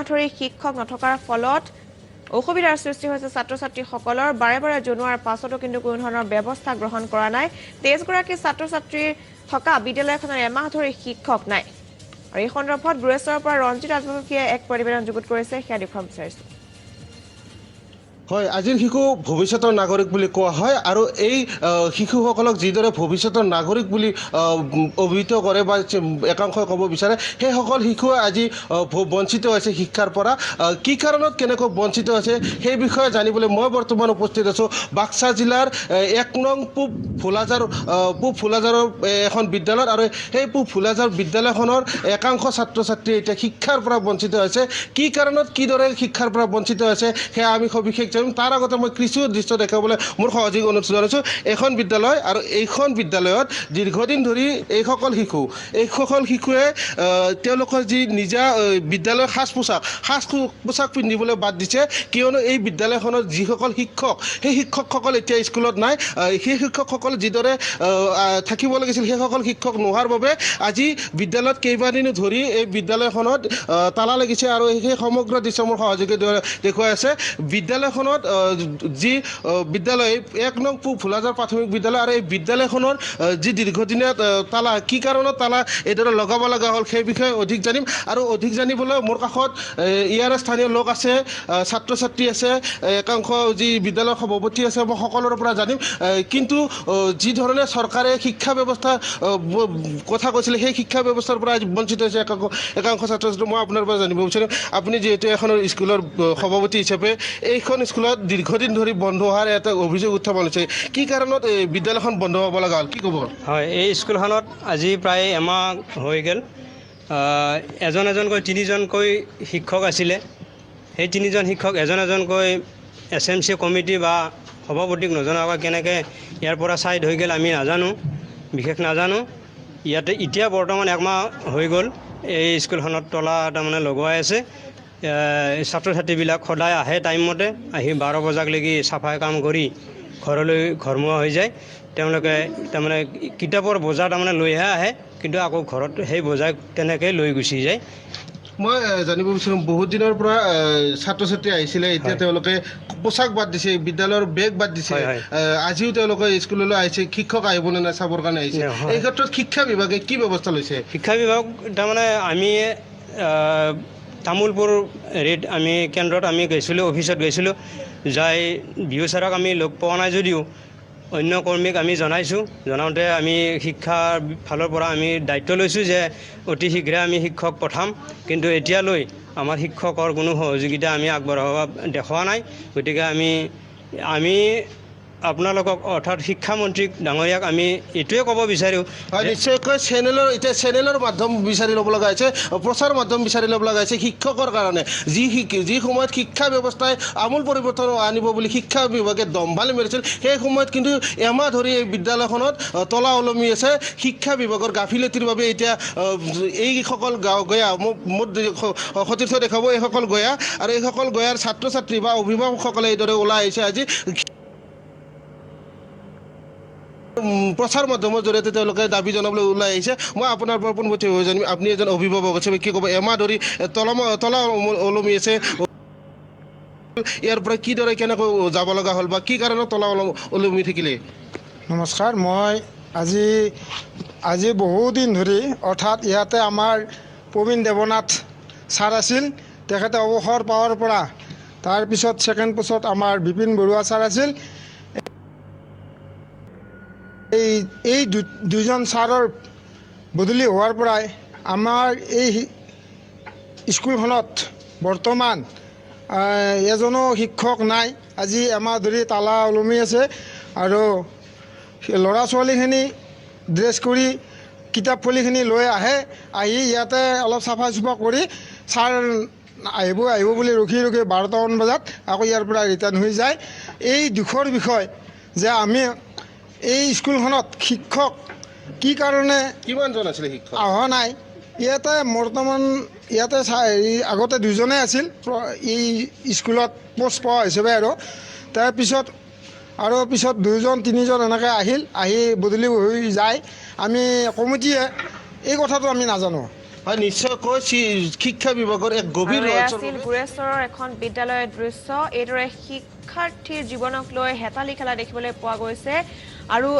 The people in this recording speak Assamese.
ধৰি শিক্ষক নথকাৰ ফলত অসুবিধাৰ সৃষ্টি হৈছে ছাত্ৰ ছাত্ৰীসকলৰ। বাৰে বাৰে জনোৱাৰ পাছতো কিন্তু কোনো ধৰণৰ ব্যৱস্থা গ্ৰহণ কৰা নাই। 23 গৰাকী ছাত্ৰ ছাত্ৰীৰ থকা বিদ্যালয়খনৰ এমাহ ধৰি শিক্ষক নাই। আৰু এই সন্দৰ্ভত গোৰেশ্বৰৰ পৰা ৰঞ্জিত ৰাজবংশীয়ে এক প্ৰতিবেদন যুগুত কৰিছে, সেয়া দেখুৱাব বিচাৰিছো। হয়, আজিৰ শিশু ভৱিষ্যতৰ নাগৰিক বুলি কোৱা হয় আৰু এই শিশুসকলক যিদৰে ভৱিষ্যতৰ নাগৰিক বুলি অভিহিত কৰে বা একাংশই ক'ব বিচাৰে, সেইসকল শিশুৱে আজি বঞ্চিত হৈছে শিক্ষাৰ পৰা। কি কাৰণত, কেনেকৈ বঞ্চিত হৈছে, সেই বিষয়ে জানিবলৈ মই বৰ্তমান উপস্থিত আছোঁ বাক্সা জিলাৰ 1 নং পূব ভোলাঝাৰৰ এখন বিদ্যালয়ত। আৰু সেই পূব ভোলাঝাৰ বিদ্যালয়খনৰ একাংশ ছাত্ৰ ছাত্ৰী এতিয়া শিক্ষাৰ পৰা বঞ্চিত হৈছে। কি কাৰণত, কিদৰে শিক্ষাৰ পৰা বঞ্চিত হৈছে, সেয়া আমি সবিশেষ জানিম। তাৰ আগতে মই কিছু দৃশ্য দেখুৱাবলৈ মোৰ সহযোগী অনুৰোধ জনাইছোঁ। এইখন বিদ্যালয় আৰু এইখন বিদ্যালয়ত দীৰ্ঘদিন ধৰি এইসকল শিশুৱে তেওঁলোকৰ যি নিজা বিদ্যালয়ৰ সাজ পোছাক পিন্ধিবলৈ বাদ দিছে, কিয়নো এই বিদ্যালয়খনত যিসকল শিক্ষক, সেই শিক্ষকসকল এতিয়া স্কুলত নাই। সেই শিক্ষকসকল যিদৰে থাকিব লাগিছিল, সেইসকল শিক্ষক নোহোৱাৰ বাবে আজি বিদ্যালয়ত কেইবাদিনো ধৰি এই বিদ্যালয়খনত তালা লাগিছে। আৰু সেই সমগ্ৰ দৃশ্য মোৰ সহযোগী দেখুৱাই আছে। বিদ্যালয়খনত যি বিদ্যালয় 1 নং পূব ভোলাঝাৰ প্ৰাথমিক বিদ্যালয় আৰু এই বিদ্যালয়খনৰ যি দীৰ্ঘদিনীয়া তালা, কি কাৰণত তালা এইদৰে লগাব লগা হ'ল, সেই বিষয়ে অধিক জানিম। আৰু অধিক জানিবলৈ মোৰ কাষত ইয়াৰে স্থানীয় লোক আছে, ছাত্ৰ ছাত্ৰী আছে, একাংশ যি বিদ্যালয়ৰ সভাপতি আছে, মই সকলোৰে পৰা জানিম। কিন্তু যি ধৰণে চৰকাৰে শিক্ষা ব্যৱস্থা কথা কৈছিলে, সেই শিক্ষা ব্যৱস্থাৰ পৰা আজি বঞ্চিত হৈছে একাংশ ছাত্ৰ ছাত্ৰী। মই আপোনাৰ পৰা জানিব বিচাৰিম, আপুনি যিহেতু এখন স্কুলৰ সভাপতি হিচাপে, এইখন স্কুলত দীৰ্ঘদিন ধৰি বন্ধ হোৱাৰ এটা অভিযোগ উত্থাপন হৈছে। কি কাৰণত এই বিদ্যালয়খন বন্ধ হ'ব লগা হ'ল, কি ক'ব? হয়, এই স্কুলখনত আজি প্ৰায় এমাহ হৈ গ'ল। এজন এজনকৈ তিনিজনকৈ শিক্ষক আছিলে। সেই তিনিজন শিক্ষক এজন এজনকৈ এছএমচি কমিটি বা সভাপতিক নজনোৱাকৈ কেনেকৈ ইয়াৰ পৰা ছাইড হৈ গ'ল, আমি নাজানো, বিশেষ নাজানো। ইয়াতে এতিয়া বৰ্তমান একমাহ হৈ গ'ল, এই স্কুলখনত তলা তাৰমানে লগোৱাই আছে। ছাত্ৰ ছাত্ৰীবিলাক সদায় আহে, টাইমমতে আহি 12 বজাকলৈকে চাফাই কাম কৰি ঘৰলৈ ঘৰমুৱা হৈ যায়। তেওঁলোকে তাৰমানে কিতাপৰ বোজা তাৰমানে লৈহে আহে, কিন্তু আকৌ ঘৰত সেই বোজা তেনেকৈ লৈ গুচি যায়। মই জানিব বিচাৰিম, বহুত দিনৰ পৰা ছাত্ৰ ছাত্ৰী আহিছিলে, এতিয়া তেওঁলোকে পোছাক বাদ দিছে, বিদ্যালয়ৰ বেগ বাদ দিছে। হয়, হয়। আজিও তেওঁলোকে স্কুললৈ আহিছে, শিক্ষক আহিবনে নাই চাবৰ কাৰণে আহিছে। এই ক্ষেত্ৰত শিক্ষা বিভাগে কি ব্যৱস্থা লৈছে? শিক্ষা বিভাগ তাৰমানে আমি তামোলপুৰ হেৰিত আমি কেন্দ্ৰত আমি গৈছিলোঁ, অফিচত গৈছিলোঁ। যাই বিহু ছাৰক আমি লগ পোৱা নাই যদিও অন্য কৰ্মীক আমি জনাইছোঁ। জনাওঁতে আমি শিক্ষাৰ ফালৰ পৰা আমি দায়িত্ব লৈছোঁ যে অতি শীঘ্ৰে আমি শিক্ষক পঠাম। কিন্তু এতিয়ালৈ আমাৰ শিক্ষকৰ কোনো সহযোগিতা আমি আগবঢ়াব দেখুওৱা নাই। গতিকে আমি আপোনালোকক, অৰ্থাৎ শিক্ষামন্ত্ৰীক ডাঙৰীয়াক আমি এইটোৱে ক'ব বিচাৰোঁ। হয়, নিশ্চয়কৈ এতিয়া চেনেলৰ মাধ্যম বিচাৰি ল'ব লগা হৈছে, প্ৰচাৰ মাধ্যম বিচাৰি ল'ব লগা হৈছে শিক্ষকৰ কাৰণে। যি সময়ত শিক্ষা ব্যৱস্থাই আমূল পৰিৱৰ্তন আনিব বুলি শিক্ষা বিভাগে দম্ভালি মাৰিছিল, সেই সময়ত কিন্তু এমাহ ধৰি এই বিদ্যালয়খনত তলা ওলমি আছে। শিক্ষা বিভাগৰ গাফিলতিৰ বাবে এতিয়া এইসকল গাঁও গঞা, মোৰ সতীৰ্থ দেখাব এইসকল গঞা আৰু এইসকল গঞাৰ ছাত্ৰ ছাত্ৰী বা অভিভাৱকসকলে এইদৰে ওলাই আহিছে। আজি প্ৰচাৰ মাধ্যমৰ জৰিয়তে তেওঁলোকে দাবী জনাবলৈ ওলাই আহিছে। মই আপোনাৰ পৰা পোনপটীয়াভাৱে জানিম, আপুনি এজন অভিভাৱক হিচাপে কি ক'ব? এমাহ ধৰি তলা ওলমি আছে, ইয়াৰ পৰা কিদৰে কেনেকৈ যাব লগা হ'ল বা কি কাৰণত তলা ওলমি থাকিলে? নমস্কাৰ। মই আজি বহুদিন ধৰি, অৰ্থাৎ ইয়াতে আমাৰ প্ৰবীণ দেৱনাথ ছাৰ আছিল, তেখেতে অৱসৰ পোৱাৰ পৰা তাৰপিছত ছেকেণ্ড পোষ্টত আমাৰ বিপিন বৰুৱা ছাৰ আছিল। এই দুজন ছাৰৰ বদলি হোৱাৰ পৰাই আমাৰ এই স্কুলখনত বৰ্তমান এজনো শিক্ষক নাই। আজি এমাহ ধৰি তালা ওলমি আছে আৰু ল'ৰা ছোৱালীখিনি ড্ৰেছ কৰি কিতাপ ফলিখিনি লৈ আহে, আহি ইয়াতে অলপ চাফা চুফা কৰি ছাৰ আহিব আহিব বুলি ৰখি ৰখি 12টামান বজাত আকৌ ইয়াৰ পৰা ৰিটাৰ্ণ হৈ যায়। এই দুখৰ বিষয় যে আমি এই স্কুলখনত শিক্ষক কি কাৰণে কিমানজন আছিলে শিক্ষক? অহা নাই। ইয়াতে বৰ্তমান ইয়াতে হেৰি আগতে দুজনেই আছিল এই স্কুলত পোষ্ট পোৱা হিচাপে, আৰু তাৰপিছত আৰু পিছত দুজন তিনিজন এনেকৈ আহিল, আহি বদলি হৈ যায়। আমি কমিটিয়ে এই কথাটো আমি নাজানো। হয়, নিশ্চয়কৈ শিক্ষা বিভাগৰ এক গভীৰ আছিল গোৰেশ্বৰৰ এখন বিদ্যালয়ৰ দৃশ্য। এইদৰে শিক্ষাৰ্থীৰ জীৱনক লৈ হেতালি খেলা দেখিবলৈ পোৱা গৈছে। আৰু